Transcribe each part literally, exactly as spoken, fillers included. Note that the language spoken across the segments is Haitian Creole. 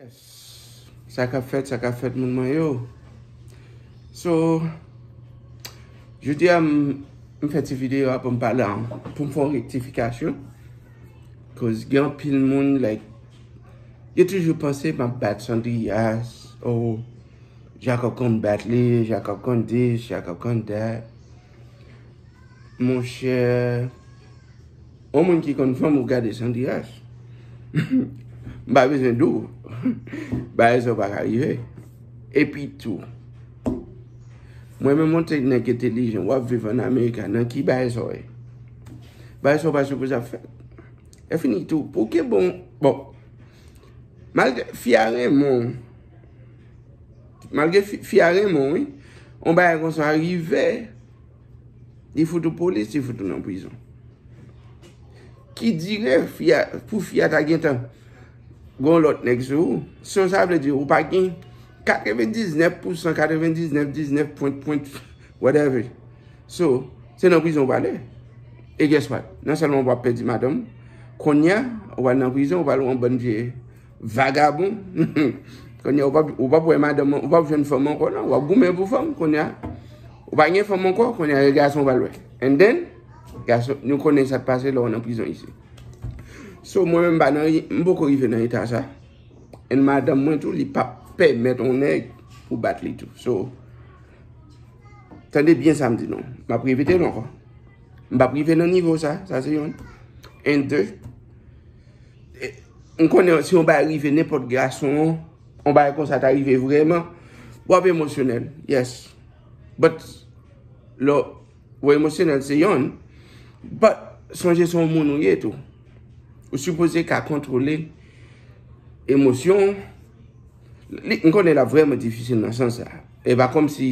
Yes. Sa k ap fèt, sa k ap fèt, moun mwen yo. So, jodi a, m, m fè ti videyo a pou m pale an, pou m fè yon rektifikasyon. Koz gen anpil moun, like, yo toujou panse m ap bat Sandrias, oh, Jacob konn bat li, Jacob konn this, Jacob konn that. Monchè, yon moun ki konn fanm ou gade Sandrias. M pa bezwen di w. Bagay sa yo pa ka rive. Epi tou, mwen menm, yon te nèg entelijan, w ap viv ann Amerika, nan ki bagay sa w ye? Bagay sa yo pa sipoze ap fèt. E fini tou. Pou ke bon, bon, malgre fi a renmen w, malgre fi, fi a renmen w, wi, yon bagay konsa rive, li fout ou polis, li fout ou nan prizon. Ki dire fi a, pou fi a ta gentan gon lòt nèg sou ou. So, sa vle di ou pa gen katrevendiznèf pousan, katrevendiznèf, diznèf pwen, pwen, whatever. So, se nan prizon ou prale. E guess what? Non sèlman w ap pèdi madanm, kounye a, ou pral nan prizon, ou pral yon bann vye vagabon. Kounye a, ou p ap, ou p ap wè madanm, ou p ap jwenn fanm ankò, non. W ap goumen pou fanm, kounye a. Ou pa gen fanm ankò, kounye a, e gason w pral wè. And then, gason, nou konnen sa k pase lè w nan prizon isi. So, mwen menm, m pa nan, m poko rive nan eta sa. And madanm mwen tou, li p ap pèmèt yon nèg pou bat li tou. So, tande byen sa m di nou. M ap repete l ankò. M p ap rive nan nivo sa, sa se youn. And de, e, m konnen si yon bagay rive nenpòt gason, yon bagay konsa ta rive vrèman, w ap emosyonèl, yes. But, lè w emosyonèl se youn, but, sonje se yon moun ou ye tou. Ou sipoze ka kontwole emosyon w. Li, m konnen l ap vrèman difisil nan sans sa. E pa kòmsi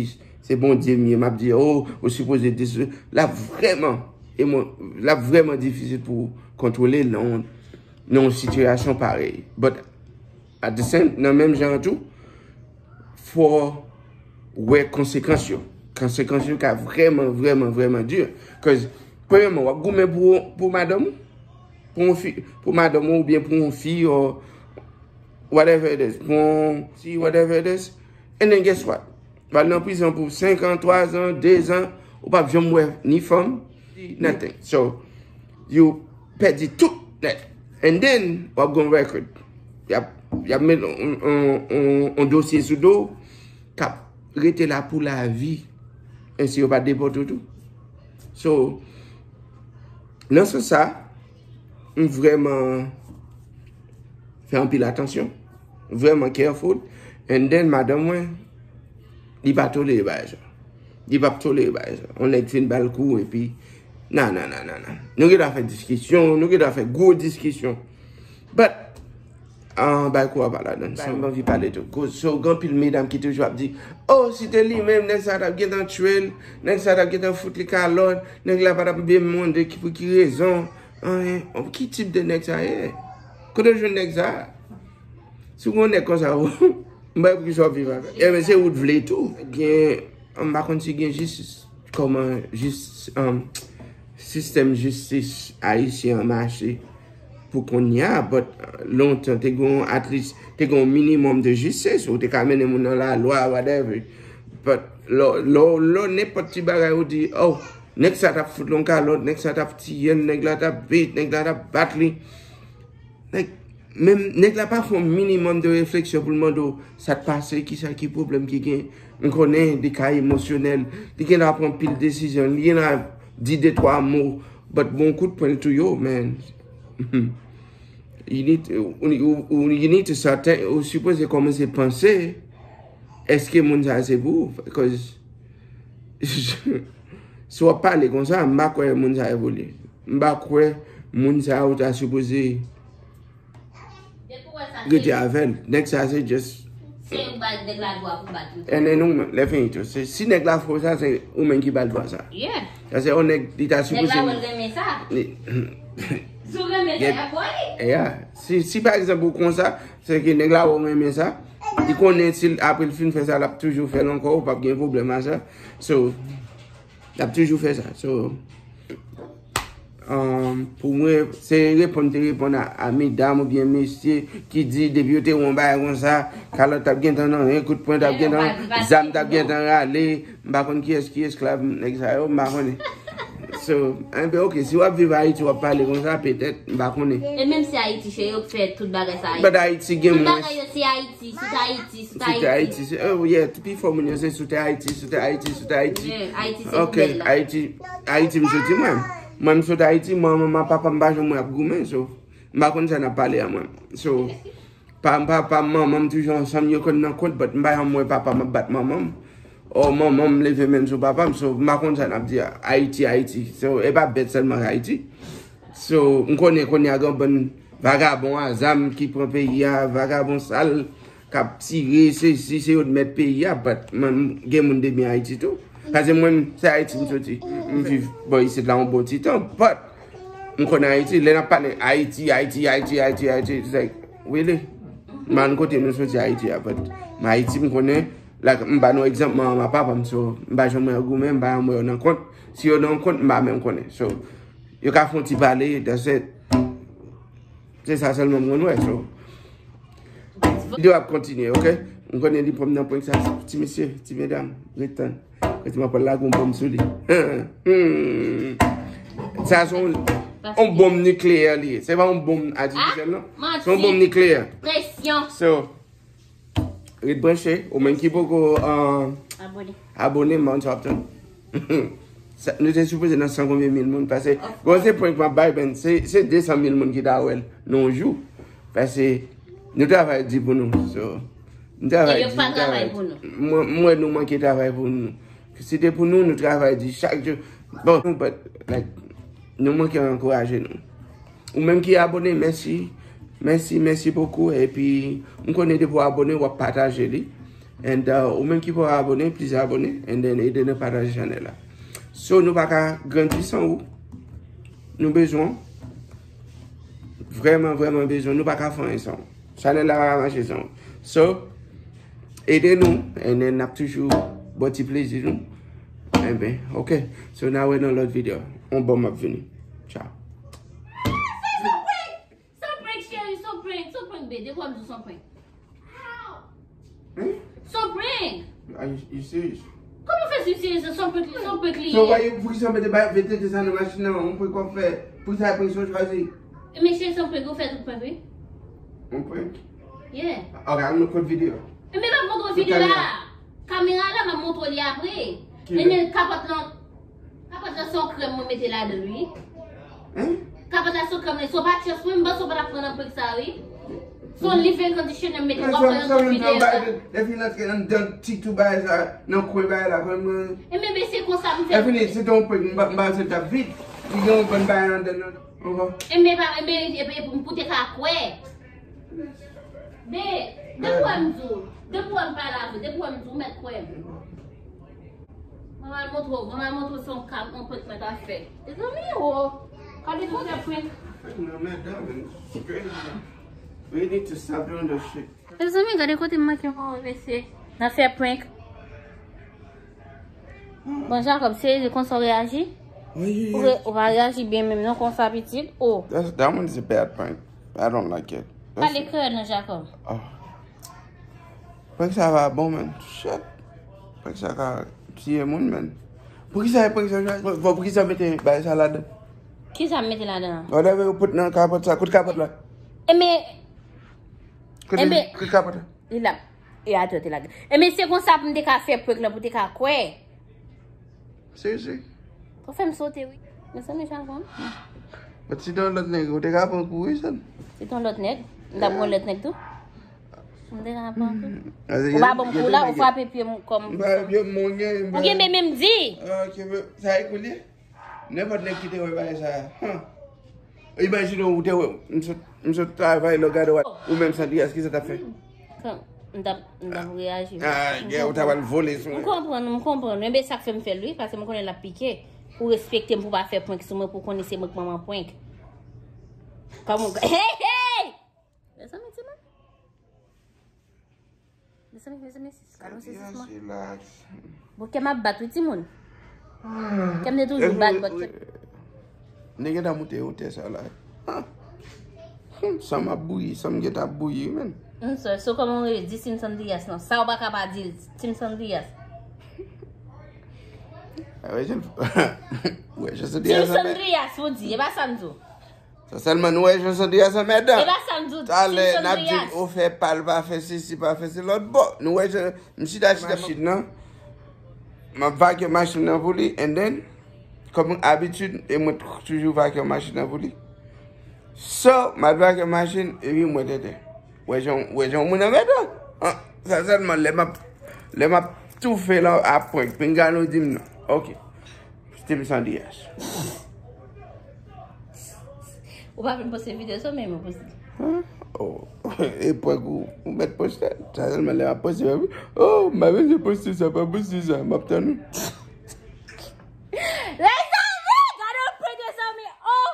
se Bondye m ye, m ap di, oh, ou sipoze dis-, l ap vrèman, emo-, l ap vrèman difisil pou w kontwole l nan yon, nan yon sitiyasyon parèy. But at the same, nan menm jan an tou, fò w wè konsekans yo. Konsekans yo ka vrèman, vrèman, vrèman di. Cause, premyèman, w ap goumen pou, pou madanm ou, pou yon fi, pou madanm ou oubyen pou yon fi, or whatever it is, pou yon fi, whatever it is. And then guess what? W al nan prizon pou senk an, twa zan, de zan, ou p ap janm wè ni fanm, nothing. So, you pèdi tout nèt. And then, w ap gon record. Y ap, y ap met on, on, on, on dosye sou do w k ap rete la pou lavi. E si yo pa depòte w tou. So, nan sans sa, m vrèman fè anpil atansyon. Vrèman careful. And then, madanm mwen, li pa tolere bagay sa. Li p ap tolere bagay sa. On nèg fin ba l kou, epi, nan, nan, nan, nan, nan. Nou gentan fè diskisyon, nou gentan fè gwo diskisyon. But, ah, bay kou a pa ladan. Bay m anvi pale tou. Koz, so, gen anpil medam ki toujou ap di, oh, si te li menm, nèg sa t ap gentan tchwe l, nèg sa t ap gentan fout li kalòt, nèg la pa t ap byen mande ki, pou ki rezon. An, ki tip de nèg sa ye? Kote w jwenn nèg sa? Si w gon nèg konsa, m pa wè poukisa w ap viv avè l. Ebyen, se ou t vle tou. Gen, m pa konn si gen jistis, kòman jis-, um, sistèm jistis ayisyen an mache pou kounye a, but, uh, lontan, te gon, at least, te gon minimòm de jistis, ou te ka mennen moun nan lalwa, whatever. But, lò, lò, lò, nenpòt ti bagay ou di, oh, nèg sa t ap fout l yon kalòt, nèg sa t ap tiye l, nèg la t ap beat, nèg la t ap bat li. Nèg, menm, nèg la pa fè yon minimòm de refleksyon pou l mande w sa k pase, kisa ki pwoblèm ki gen. M konnen li ka emosyonèl, li gentan pran pil desizyon, li gentan di de twa mo, but bon kout pwen l touye w, man. You need, you, you, you need to start think, ou sipoze kòmanse panse, èske moun sa se pou ou? Cause si w ap pale konsa, m pa kwè moun sa evolye. M pa kwè moun sa ou ta sipoze rete avè l. Nèg sa se just. Se ou bay nèg la dwa pou bat ou. And then ou menm, lè fini tou. Se, si nèg la fè w sa, se ou menm ki ba l dwa sa. Yeah. Sa se yon nèg, li ta sipoze. Nèg la wè l renmen sa. Si w renmen sa, y ap ba w li. Yeah. Si, si pa egzanp ou konsa, se ke nèg la wè w renmen sa. Li konnen si l, apre l fin fè sa, l ap toujou fè l ankò, ou p ap gen pwoblèm a sa. So, l ap toujou fè sa. So, Um, pou mwen, se reponn te reponn a, a medam oubyen mesye ki di depi yo te wè yon bagay konsa, kalòt t ap gentan nan men, kout pwen t ap gentan, zam t ap gentan rale. M pa konn kiyès ki esklav nèg sa yo, m pa konnen. So, enben, ok, si w ap viv Ayiti, w ap pale konsa, petèt, m pa konnen. E menm si Ayiti, se yo k fè tout bagay sa Ayiti. But Ayiti gen mwens. Tout bagay yo se Ayiti, sou Ayiti, sou Ayiti. Sou Ayiti, se, oh, yeah, pi fò moun yo se sou Ayiti, sou Ayiti, sou Ayiti. Yeah, Ayiti se bèl la. Ok, Ayiti, Ayiti m soti mwen. Mwen m sot Ayiti, mwen, manman, papa m pa janm wè ap goumen, so, m pa konn sa n ap pale a mwen. So, pa, pa, pa, manman m toujou ansanm, yo konn nan kont, but m pa janm wè papa m ap bat manman m. Or, manman m leve men l sou papa m, so, m pa konn sa n ap di a. Ayiti, Ayiti. So, e pa bèt sèlman k Ayiti. So, m konnen kounye a gen bann vagabon a zam ki pran peyi a, vagabon sal, k ap tire, se, si se yo t mèt peyi a, but mwen, gen moun de byen Ayiti tou. Paske mwen, se Ayiti m soti. M viv bò isit la yon bon ti tan, but m konn Ayiti. Lè n ap pale Ayiti, Ayiti, Ayiti, Ayiti, Ayiti, it's like, really? M pa konn kote nou soti Ayiti a, but m Ayiti, m konnen, like, m ba nou egzanp, manman, papa m, so, m pa janm wè yo goumen, m pa janm wè yo nan kont. Si yo nan kont, m pa menm konnen. So, yo ka fè yon ti pale, that's it. Se sa sèlman m konn wè, so. Videyo ap kontinye, ok? M konnen li pran m nan prank sa, ti mesye, ti medam, ret tann. Kote m ap pral lage yon bonm sou li. Hmm. Sa se yon, yon bonm nikleyè li ye. Se pa yon bonm atifisyèl, non. Se yon bonm nikleyè. Presyon. So, ret branche, ou menm ki poko, uh, abone, m pa konn sa w ap tann. Sa, nou te sipoze nan san konbyen mil moun, paske gwo se prank m ap bay, ben, se, se de san mil moun ki ta wè l nan yon jou. Paske nou travay di pou nou, so, nou travay di, nou travay di. Mwen, mwen, nou manke travay pou nou. Si te pou nou, nou travay di chak jou. Bon, but, like, nou manke ankouraje nou. Ou menm ki abone, mèsi. Mèsi, mèsi bokou. Epi, m konnen depi w abone, w ap pataje li. And, uh, ou menm ki pa abone, please abone. And then, ede nou pataje chanèl la. So, nou pa ka grandi san ou. Nou bezwen. Vrèman, vrèman bezwen. Nou pa ka fè anyen san ou. Chanèl la pa ka mache san ou. So, ede nou, and then n ap toujou ba w ti plezi nou. Enben, ok. So, n a wè nan lòt videyo. On bon, m ap vini. Ciao. Son prank, cheri, son prank, son prank, babe. Depi w ap di son prank. Hein? Son prank. Are you, you serious? Kòman fè si w serye? Son prank, son prank li ye. So, why you, poukisa w mete ba, mete sa nan machin nan? Yon prank w ap fè. Poukisa prank sa w chwazi? Men cheri, son prank, ou fè tout prank, wi. Yon prank? Yeah. Ok, al montre videyo. Men m ap montre videyo la. Kamera la, m ap montre li apre. Men kapòt lan, kapòt lan se yon krèm mwen mete ladan l, wi. Hein? Kapòt la se yon krèm, se pa chans mwen, m panse w pa t ap pran nan prank sa, wi. Se yon leave-in conditioner m mete, w ap pran nan tout videyo sa. Lè fi antre anndan ti tou bagay sa, nan kwen bagay la, kwen mwen. Enben, se konsa m fè. Lè fini, se te yon prank, m pa, m panse l t ap vit. Li gen yon bann bagay anndan nan. Enben, pa, enben, epi pou m te ka kwè. Be, depi w wè m di w, depi w wè m pale avè w, depi w wè m di w, ou mèt kwè m. Mwen al montre w, mwen al montre w se yon ka, yon prank mwen ta fè. Mezanmi, o, gade kote prank. Prank nan mèt, man. It's crazy, man. We need to stop doing this shit. Mezanmi, gade kote m manke mouri, mesye. Nan fè prank. Bon, Jacob, serye, konsa w reyaji? Ou re-, ou pa reyaji byen menm non, konsa pitit. Oh. That's, that one is a bad prank. I don't like it. Pale kreyòl non, Jacob. Oh. Prank sa pa bon, man. Shit. Prank sa ka tiye moun, man. Poukisa, poukisa, poukisa mete bagay sa ladan? Kisa m mete ladan? Whatever you put nan kapòt sa, kout kapòt la. E men, kout, kout kapòt la. Li la. E atè te lage. E men se konsa pou m te ka fè prank lan, pou te ka kwè. Seriously? Ou fè m sote, wi. Mezanmi, Jacob. But si te yon lòt nèg, ou te ka pran kou, wi, sèn. Si te yon lòt nèg, m t ap pran lòt nèg tou. M te ka pran kou. Ou pa ban m kou la, ou frape pye m kòm. M frape pye m, mwen gen. Ou gen men menm di. Ok, men sa e kou li? Nenpòt nèg ki te wè bagay sa, han. Imajine w, ou te wè, m sot, m sot travay, lè w gade w, ou menm Sandrias, kisa w t ap fè? M t ap, m t ap reyaji. Ah, gen, ou ta pral vole sou mwen. M konprann, m konprann. Enben, sa k fè m fè l, wi, paske m konnen l ap pike. Ou respekte m pou w pa fè prank sou mwen, pou w konnen se mwen k manman prank. Kòman w, hey, hey! Mezanmi, timoun. Mezanmi, mezanmi, sis, alon, sis, sis, mwen. Bon, kè m ap bat, wi, timoun. Kè m te toujou bat, bat, kè. Nèg gentan moute otè sa la. Ah. Hmm, san m ap bouyi, san m gentan ap bouyi, men. M sè, so kòman w rele? Di Team Sandrias non. Sa ou pa ka pa di l, Team Sandrias. Ah, wè, jan, wè, jan Sandrias. Team Sandrias, ou di, e pa sa m di w. Sa sèlman nou wè jan Sandrias anmèdan. E pa sa m di w, Team Sandrias. Talè, n ap di, o fè pa l pa fè sesi, pa fè se lòt bò. Nou wè jan, m chita, chita machin nan. M ap vacuum machin nan pou li, and then, kòm abitid, e mwen toujou vacuum machin nan pou li. So, m al vacuum machin, epi mwen tenten. Wè jan, wè jan moun anmèdan. An, sa sèlman, lè m ap, lè m ap toufe la, ap prank. Pinga nou di m non. Ok. Team Sandrias. Ou pa vin poste videyo sa, men mwen poste. Hein? Oh. E prank ou, ou mèt poste. Sa sèlman lè m ap poste, mwen, oh, m pa bezwen poste sa, pa poste sa. M ap tann ou. Mezanmi, gade yon prank, mezanmi. Oh!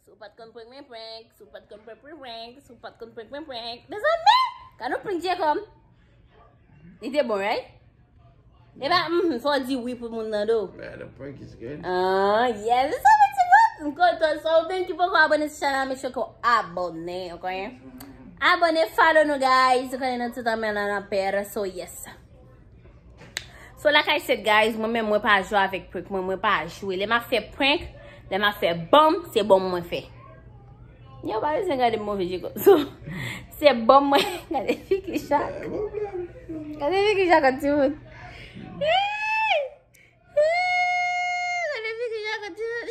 Si w pa t konn prank, men prank. Si w pa t konn prank, men prank. Si w pa t konn prank, men prank. Mezanmi, gade yon prank, Jacob. Li te bon, right? E pa, mm, fò w di wi pou moun nan do. Yeah, the prank is good. Ah, yes. So, mèsi bokou. M kontan. So, ou menm ki poko abòne sou chanèl la, make sure ke w abòne, ok? Abòne, follow nou, guys. Ou konnen nan tout anmen nan anpè. So, yes. So, like I said, guys, mwen menm, mwen pa jwe avèk prank mwen, mwen pa jwe. Lè m ap fè prank, lè m ap fè bòm, se bòm mwen fè. Yo pa bezwen gade move je konsa. Se bòm mwen. Gade figi Jacob. Gade figi Jacob, timoun. Gade figi Jacob, timoun.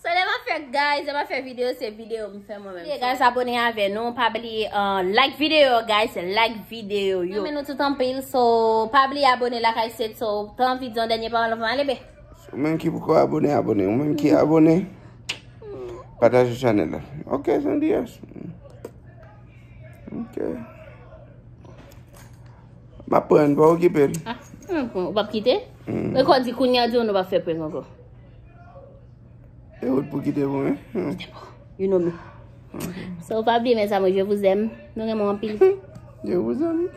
So, lè m ap fè, guys, lè m ap fè videyo, se videyo m fè mwen menm. Guys, abòne avè nou. Pa bliye, uh, like videyo, guys. Like videyo yo. Renmen nou tout anpil. So, pa bliye abòne, like I said. So, te anvi di yon dènye pawòl anvan m ale, be. Ou menm ki poko abòne, abòne. Ou menm ki abòne, pataje chanèl la. Ok, Sandrias. Ok. M ap pran, pa okipe l. Ah, ou p ap kite? E kò di kounye a di w nou p ap fè prank ankò. E ou t pou kite pou mwen? Hmm. You know me. So, pa bliye, mes amours, je vous aime. Nou renmen w anpil. Je vous aime.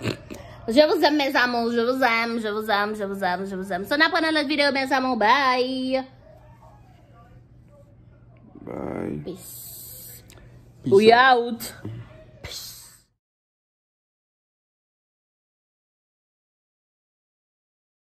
Je vous aime, mes amours. Je vous aime, je vous aime, je vous aime, je vous aime. So, n ap wè nan lòt videyo, mes amours. Bye. Bye. Peace. We out.